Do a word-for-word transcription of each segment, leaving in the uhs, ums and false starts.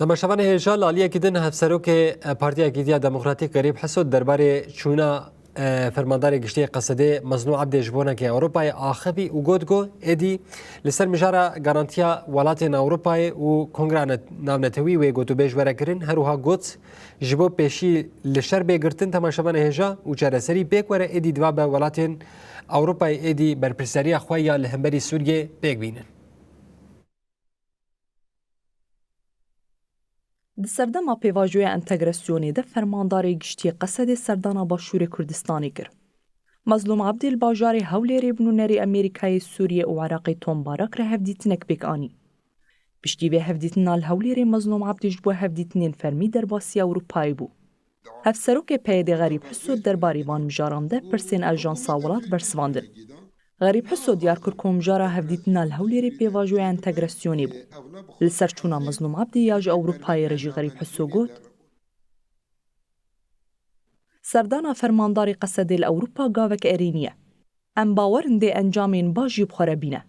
Temaşevanê hêja, li aliyekî din Hevserokê Partiya Yekîtiya Demokratîk Xerîb Hiso derbarê çûna, e, Fermandarê Giştî Qesedê Mezlûm Ebdê ji bonekê Ewropayê axivî û got ku êdî li ser mijara garantiya welatên Ewropayê û Kongra Net-, Navnetewî wê gotûbêj were kirin. Her wiha got, ji bo pêşî li şer bê girtin, temaşevanê hêja, û çareserî pêk were, êdî divabe welatên Ewropayê êdî berpirsiyariya xwe ya li hemberî Sûriyê pêk bînin. Di serdema pêvajoya entegrasyonê de fermandarê giştî Qesedê serdana Başûrê Kurdistanê kir. Mezlûm Ebdî li bajarê Hewlêrê bi nûnerê Amerîkayê, Sûriyê û Iraqê Tom Barak re hevdîtinek pêk anî. Piştî vê hevdîtina li Hewlêrê Mezlûm Ebdî ji bo hevdîtinên fermî derbasî Ewropayê bû. Hevserokê P Y D'ê Xerîb Hiso derbarê van mijaran de pirsên Ajansa Welat bersivandin. Xerîb Hiso diyar kir ku mijara hevdîtina li Hewlêrê pêvajoya entegrasyonê bû. Li ser çûna Mezlûm Ebdî ya ji Ewropayê re jî Xerîb Hiso got, Serdana fermandarê Qesedê li Ewropa gavek erênî ye. Em bawer in dê encamên baş jî bi xwe re bîne.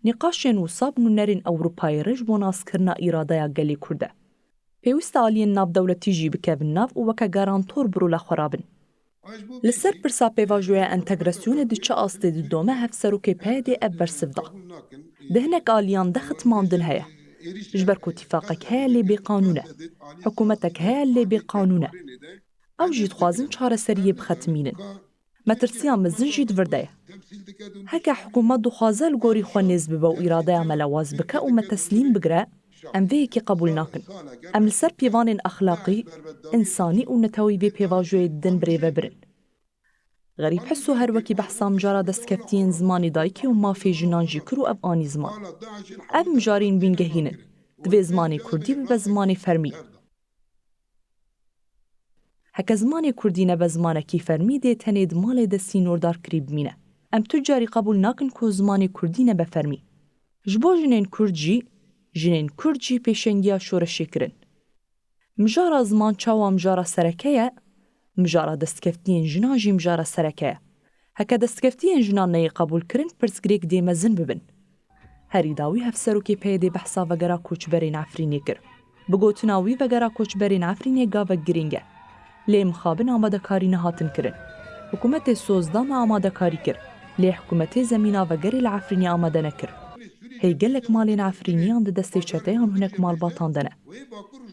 Nîqaşên wisa bi nûnerên Ewropayê re ji bo naskirina îradeya gelê Kurd e. Pêwîst e aliyên navdewletî jî bikevin nav û weke garantor bi rola xwe rabin. Li ser pirsa pêvajoya entegrasyonê di çi astê didome, hevserokê P Y D'ê ev bersiv da. Di hinek aliyan de xitmandin heye. Ji ber ku tîfaqek heye lê bêqanûn e. Hikûmetek heye lê bêqanûn e. Ew jî dixwazin çareseriyê bixetimînin. Metirsiya mezin jî di vir de ye. Heke hikûmet dixwaze li gorî xwe nêz bibe û îradeya me lawaz bike û me teslîm bigire, em vê yekê qebûl nakin. Em li ser pîvanên exlaqî, însanî û netewî vê pêvajoyê didin birêvebirin. Xerîb Hiso her wekî behsa mijara destkeftiyên zimanê dayikê û mafê jinan jî kir û ev anî ziman. Ev mijarên bîngehîn in. Divê zimanê kurdî bibe zimanê fermî. Heke zimanê kurdî nebe zimanekî fermî, dê tenê di malê de sînordarkirî bimîne. Em tu carî qebûl nakin ku zimanê kurdî nebe fermî. Ji bo jinên kurd jî, jinên kurd jî pêşengiya şoreşê kirin. Mijara ziman çawa mijara sereke ye, mijara destkeftiyên jinan jî mijara sereke ye. Heke destkeftiyên jinan neyê qebûlkirin, pirsgirêk dê mezin bibin. Herî dawî hevserokê P Y D'ê behsa vegera koçberên Efrînê kir. Bi gotina wî, vegera koçberên Efrînê gavek girîng e. Lê mixabin amadekarî nehatin kirin. Hikûmetê soz da me amadekarî kir. Lê hikûmetê zemîna vegerê li Efrînê amade nekir. Hê gelek malên Efrîniyan di destê çeteyan û hinek malbatan de ne.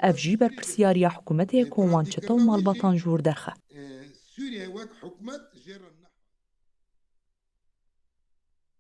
Ev jî berpirsiyariya hikûmetê ye ku wan çete û malbatan ji wir derxe.